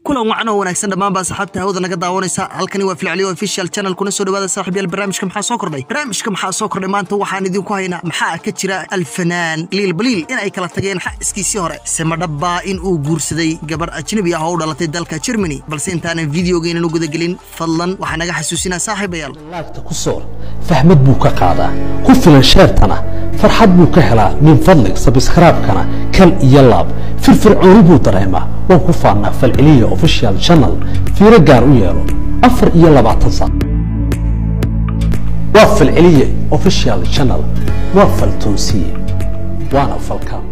Kulan wacan oo wanaagsan dhammaan baa saxaabta hawada naga daawanaysa. Halkani waa Filcaliyo Official Channel, kuna soo dhawaada saaxiibayaal barnaamijka Maxaa Soo Kordhay. Barnaamijka Maxaa Soo Kordhay maanta waxaan idinku haynaa maxaa ka jira alfanaan Liil Baliil in ay kala tageen xaaskiisii hore, se ma dhabbaa in uu guursaday gabar ajnabi ah oo u dhalatay dalka Germany. Balse intaanan videogeenan u gudagelin, fadlan waxaa naga xasuusinaa saaxiibayaal Laagta ku soor, fahmad buu ka qaadaa, ku filan sheertana farxad buu ka helaa. Min fadlig subscribe-kana kal iyo laab, firfircooni buu dareemaa. Waan ku faannaa Falceliya Official Channel. Fiiro gaar u yeelo, 24 saac waa Falceliya Official Channel, waa faltoosiye waana falkaam.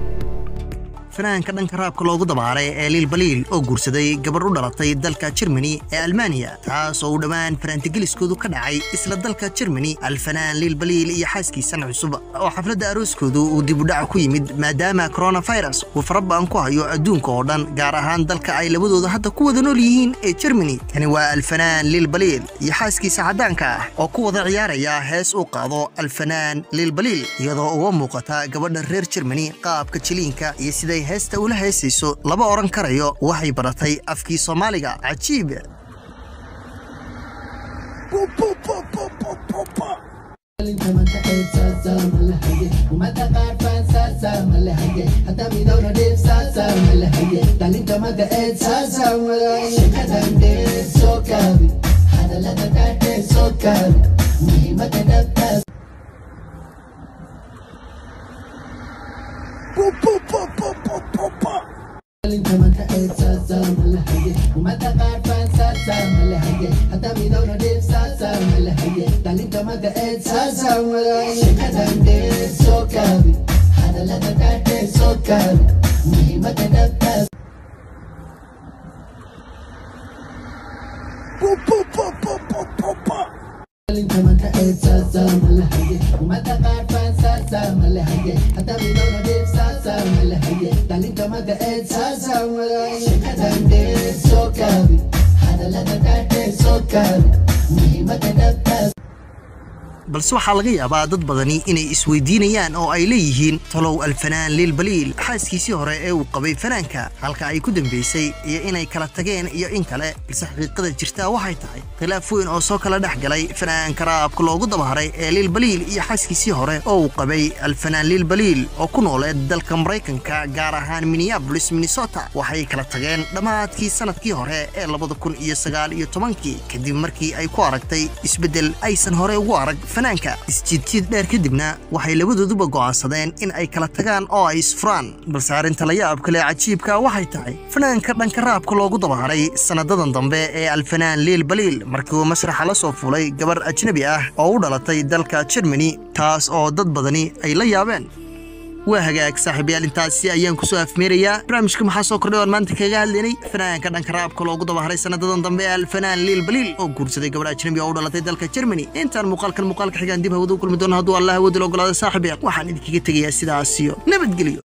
Fanaanka dhanka raabka loogu dabaaray ee Liil Baliil oo guursaday gabar u dhalatay dalka Germany ee Almaniya, taas oo uu dhowaan faraantigeliskoodu ka dhacay isla dalka Germany. Alfanaan Liil Baliil iyo xaaskiisan cusub oo xafladda arooskoodu uu dib u dhac ku yimid maadaama coronavirus uu faraba'an ku hayo adduunka oo dhan, gaar ahaan dalka ay labadooda hadda ku wada nool yihiin ee Germany. Tani waa alfanaan Liil Baliil iyo xaaskiisa caddaanka ah oo ku wada ciyaaraya hees uu qaado alfanaan Liil Baliil, iyadoo uga muuqata gabadha reer Germany qaabka jiliinka iyo siday heesta ula heesayso lama oran karayo waxay baratay afkii Soomaaliga. Cajiib. Balse waxaa laga yaabaa dad badani inay isweydiinayaan oo ay leeyihiin, tolow alfanaan Liil Baliil xaaskiisii hore ee uu qabay fanaanka halka ay ku dambeysay iyo inay kala tageen iyo in kale. Balse xaqiiqada jirtaa waxay tahay khilaaf weyn oo soo kala dhex galay fanaanka raabka loogu dabaharay ee Liil Baliil iyo xaaskiisii hore oo uu qabay alfanaan Liil Baliil oo ku nooleed dalka Maraykanka, gaar ahaan Minneapolis, Minnesota. Waxay kala tageen dhammaadkii sanadkii hore ee 2019-kii, kadib markii ay ku aragtay isbeddel aysan hore ugu arag fanaanka. Isjiidjiid dheer kadibna waxay labadooduba go'aansadeen in ay kala tagaan oo ay isfuraan. Balse arrinta la yaab kale cajiibka waxay tahay fanaanka dhanka raabka loogu dabaharay sanadadan dambe ee alfanaan Liil Baliil markii uu masraxa la soo fuulay gabar ajnabi ah oo u dhalatay dalka Germany, taas oo dad badani ay la yaabeen. Waa hagaag saaxiibayaal, intaasi ayaan kusoo afmeerayaa barnaamijka Maxaa Soo Kordhay oon maanta kaga hadlaynay fanaanka dhanka raabka loogu dabaharay sanadadan dambe ee alfanaan Liil Baliil oo guursaday gabadh ajnabi oo u dhalatay dalka Germany. Intaan muuqaalkan muuqaalka xigaan dib hawada u kulmi doono hadduu Allah hawada la ogolaado, saaxiibayaal, waxaan idinkaga tegayaa sidaas iyo nabadgelyo.